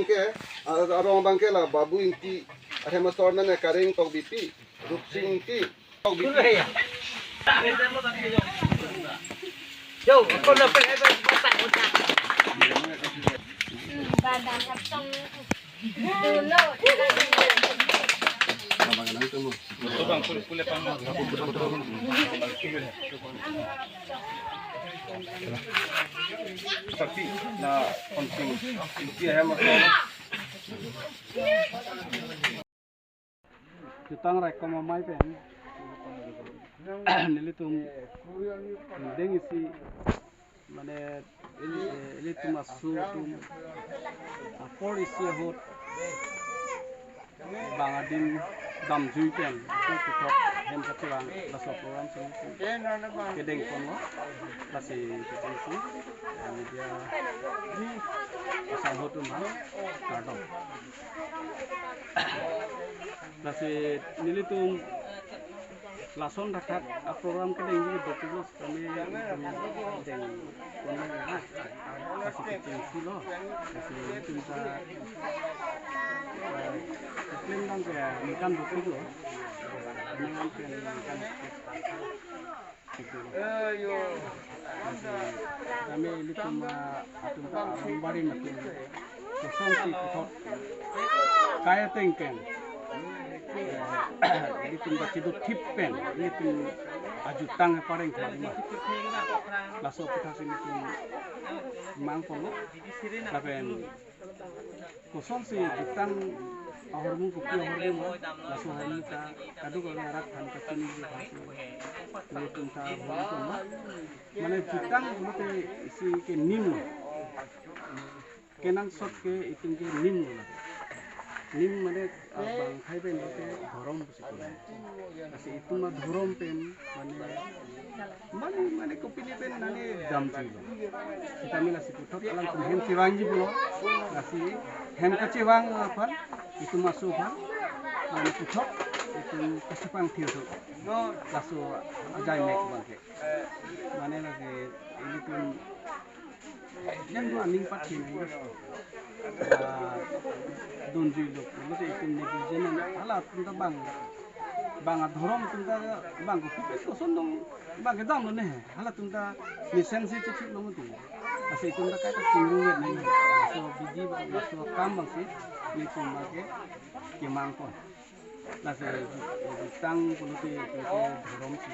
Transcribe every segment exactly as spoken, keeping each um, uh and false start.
Ke, a-, arong abang ke la Babu Ingti, ahem asor nane Kareng Tokbipi, Rupsing Ingti, Tokbipi. Tapi na konting, inti ahem asor. Jutang raikom amei pen nelitum deng isi, mane, ili-, eh, ilitum aso atum apor isi ahut bang adim damjui pen, pu puthot hem kachevang, laso program si kedeng ponlo, lasi ketengsi media asangho atum ha kardom. Lasi nelitum lason thakthak a-program kedengji dokok lo, kami deng ponlo ya. Lasi ketengsi lo. Lasi nelitum ta, eh, keklem abang ke ningkan dokok lo. Ningkan ke ningkan. Kami ilitum, ah, atum ta arong barim atum kosonsi puthot kai ateng pen, eh, ilitum ta chido thip pen ilitum ajutang pareng kali ma. Laso aphuthak si ilitum mang ponlo. Lapen kosonsi jutang ahormu, kopi ahormu, laso ahormu ta kadokave arat aphan kachiniji aphan si nelitum ta ahormu ma. Mane jutang pulote isi ke nim lo. Kenangsot ke itum ke nim lo. Nim mane, ah, bang hai pen pulote dhorom pusi pulo. Lasi itum adhorom pen mane, mane, mane kopine pen nane damjuilo. Sitame lasi puthot alangtum hem chevangji pulo. Lasi hem kachevang aphan, itum aso aphan, mane puthot itum kachepangthir thu. Laso ajai mek abang ke. Mane lasi ilitum jen do aning pathin, ah, dunjuilo pulote itum netizen an halatum ta bang, bang adhorom atum ta bang kopi pen koson dong bang kedam lo ne, halatum ta mesen si chechip lo mutu. Lasi itum ta kaita chingrum vet nangji. Laso abidi abang, laso akam abang si nelitum abang ke kemang pon. Lasi jutang pulote, pulote dhorom si,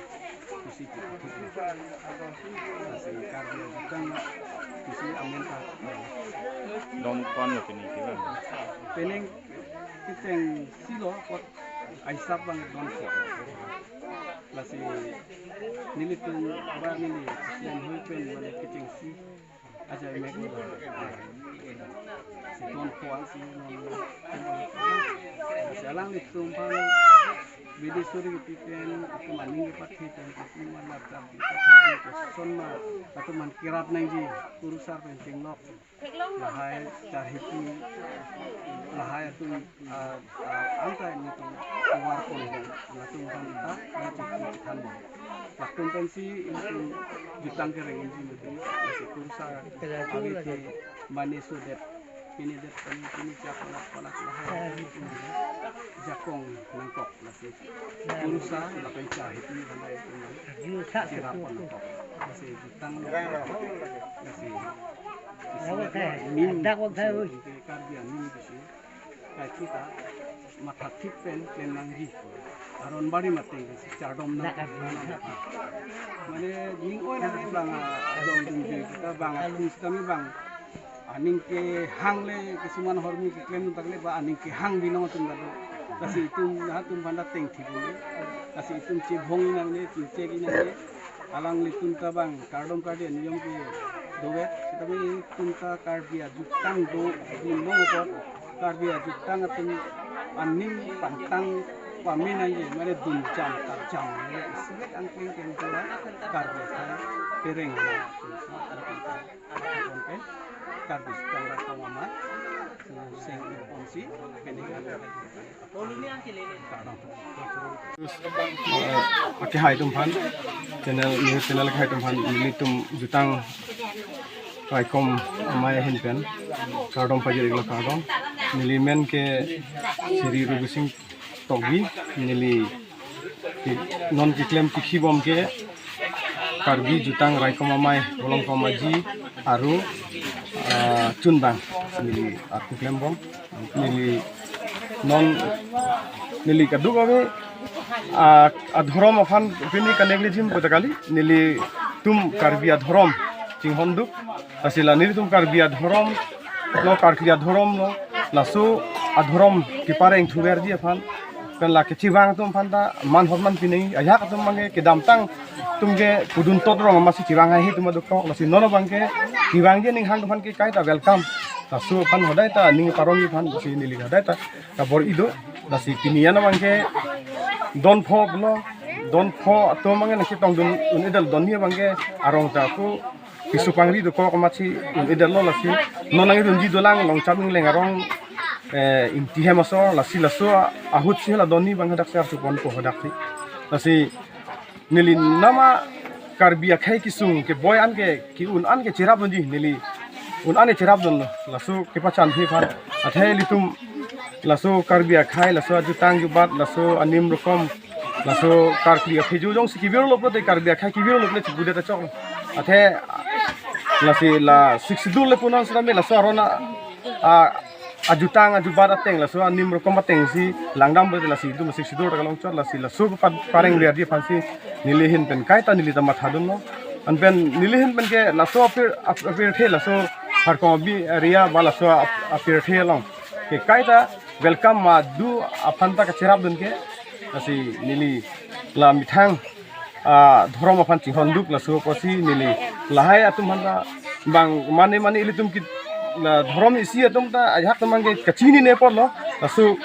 pusi pu-, pusi. Lasi Karbi ajutang pusi amen ta. Dom kon lo pini kira. Penang ketengsi lo, kot aisap abang dom si. Lasi nelitum ba neli len hoi pen mane ketengsi ajai mek lo. Si don pho-an si non. Si alanglitum aphan bidi suri kepi pen, itum aning kepathe pen, itum amat kepathe pen, koson ma, itum aphan kerap nangji, kurusar pen chenglok. Lahai charhepi, lahai atum, ah, ah, angkai nelitum keluar pon, latum aphan ta, nelitum aphan. Latum pensi nelitum jutang kereng inji nelitum, lasi kurusar, avi te mane sodet, pini det pini, pini jak palak palak lahai, jakong nangkok, lasi kurusar, lapen charhepi, lahai atum aphan kerap pon nangkok, lasi jutang lo, lasi, lasi nim, lasi Karbi anim pusi. Kaike ta mathathip pen klem nangji. Aron barim ateng si chardom nang. Mane ning oi nang bang adong dunji kita bang atum sitame bang aning kehang le kisuman ahormu keklem tak le ba aning kehang binong atum ta do. Lasi itum halatum aphan ta tengthi bule. Lasi itum chebhong inang le, chingchek inang le. Alanglitum ta bang kardom kardi aniyom ke dovet, sitame itum ta Karbi ajutang do, dun long apot, Karbi ajutang atum aning pangtang pame nangji, mane dunjam karjam, mane isivet angkleng pen pura Karbi akhei pereng na. Karbi ajutang raikom amei, seng ponsi, pening. Eh, akehai atum aphan, channel, news channel akehai atum aphan, nelitum jutang Raikom amei ahin pen kardom pajir-iklo, kardom. Neli men ke Sri Rubi Sing Tokbi, neli ke non keklem tikhi bom ke Karbi Jutang Raikom Amei Volongkom Aji aru, ah, Chundang, neli arku klem bom. Neli non neli kaduk ave, ah, adhorom aphan pini kanek lijim kota kali, nelitum Karbi adhorom chinghonduk. Lasi la nelitum Karbi adhorom lo, Karkli adhorom lo, laso adhorom kepareng thuverji aphan, pen la kechevang atum aphan ta man hor man pinei, ajahak atum abang ke kedamtang atum ke pudun tot rong amatsi chevang haihe atum aduk kok, lasi non abang ke chevangji aning hang atum aphan ke kaita welcome. Laso aphan hodai ta ning parong aphan si neli hodai ta kabor-i do. Lasi pini an abang ke don pho lo, don pho atum abang ke nangchetongdun un-edetlo, donni abang ke arong ta ko pisu pangri dokok amatsi un-edetlo, lasi non nangdunji dolang Longcham Ingleng arong, eh, Ingti hem asor, lasi laso ahut si la donni abang hadak si archupon ko hadak si. Lasi neli nama Karbi akhei kesung keboi an ke, ke-un an ke cherapdunji, neli un an ke cherapdunlo, laso kepachanji aphan. Athe ilitum laso Karbi akhei, laso ajutang jubat, laso anim rokom, laso Karkli akhei ju jongsi kevirlo pulote, Karbi akhei kevirlo pulote chipudet ta chok. Athe lasi la Sixth Schedule le punon sitame laso aron a, a, ajutang ajubat ateng, laso anim rokom ateng si langdam pulote lasi itum Sixth Schedule ta kalongchot, lasi laso pa-, parengverji aphansi neli ahin pen kaita neli ta mathadunlo. Anpen neli ahin pen ke laso apir, ap-, apirthe, laso Harkong Abi area ba laso ap-, apirthe along ke kaita welcome ma do aphan ta kacherapdun ke, lasi neli la methang, ah, dhorom aphan chinghonduk, laso apotsi neli lahai atum aphan ta bang mane mane ilitum ke la dhorom isi atum ta ajahak atum abang ke kachinine apotlo, laso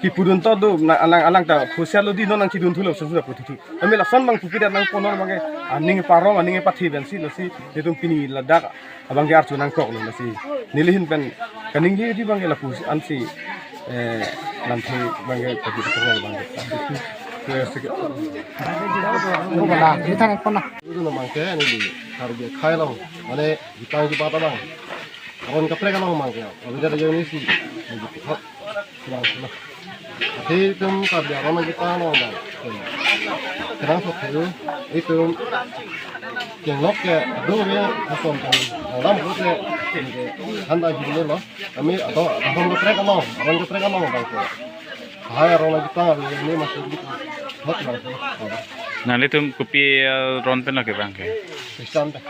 kepudun tot do na alang alang ta phusia lo di non nangchedun thulo, laso ta puthu thu. Kami lason abang pupidet nangpo, non abang ke aning parong aning pathe pensi, lasi nelitum pini ladak abang ke archu nangkoklo, lasi neli ahin pen kaningjeji abang ke lapu ansi, eh, lamthe abang ke pagi abang ke. Itu na abang ke neli Karbi akhei along, mane jutang jubat abang, aron kaprek along abang ke, abang ke neli si, neli hot. Athe itum Karbi aron ajuta along abang kenang so theu, itum kenglok ke do ke asom kan alam ko se ke handa jine lo. Kami atau aron kaprek along, aron kaprek along abang ko. Hai aron ajuta along ne masih gitu. Hot abang ko. Nanglitum kopi, eh, ron pen lagi abang ke? Kristen ta.